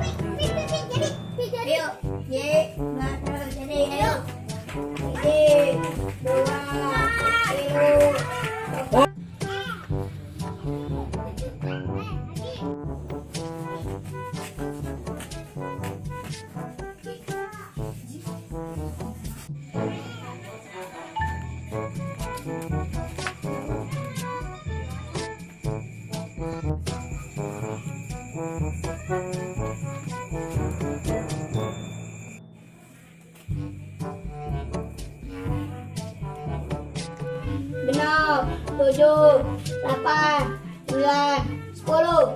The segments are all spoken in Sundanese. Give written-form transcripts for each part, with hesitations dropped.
Pi, pi, pi, jadi, pi, jadi. Ayo, Y, nggak terus jadi, ayo. Hiji, dua, tilu. Eh, lagi. 6, 7, 8, 9, 10.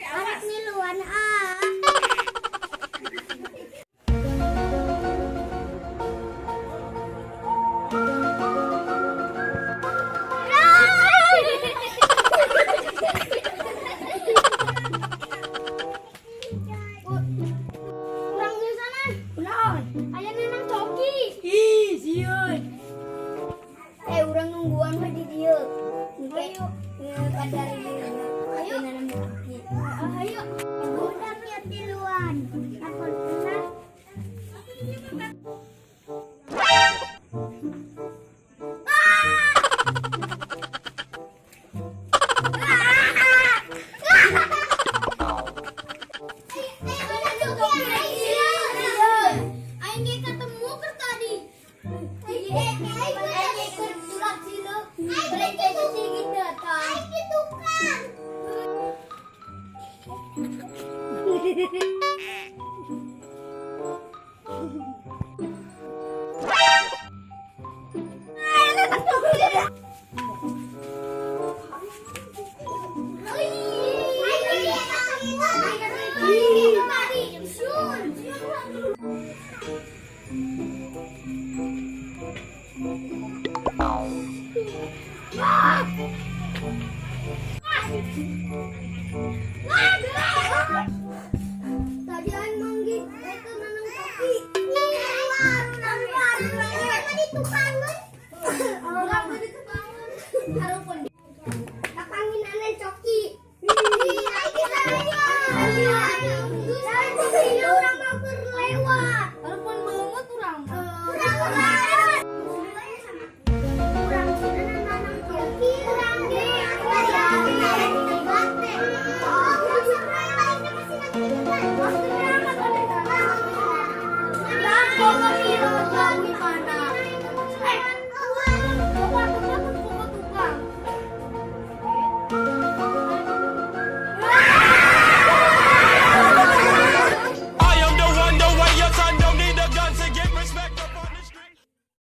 Anak miluan ah. Kurang di sana. Kunaon? Aya nenang coki. Ih, sieun. Eh, urang nungguan mah di dieu. Ayo, kadar ieu. Ayo. Ayo. Ah, ayo. Udah ya tiluan. Aku pernah. Aing ge ketemu keur tadi. Aing ikut sulap silup. Aing gitu kan.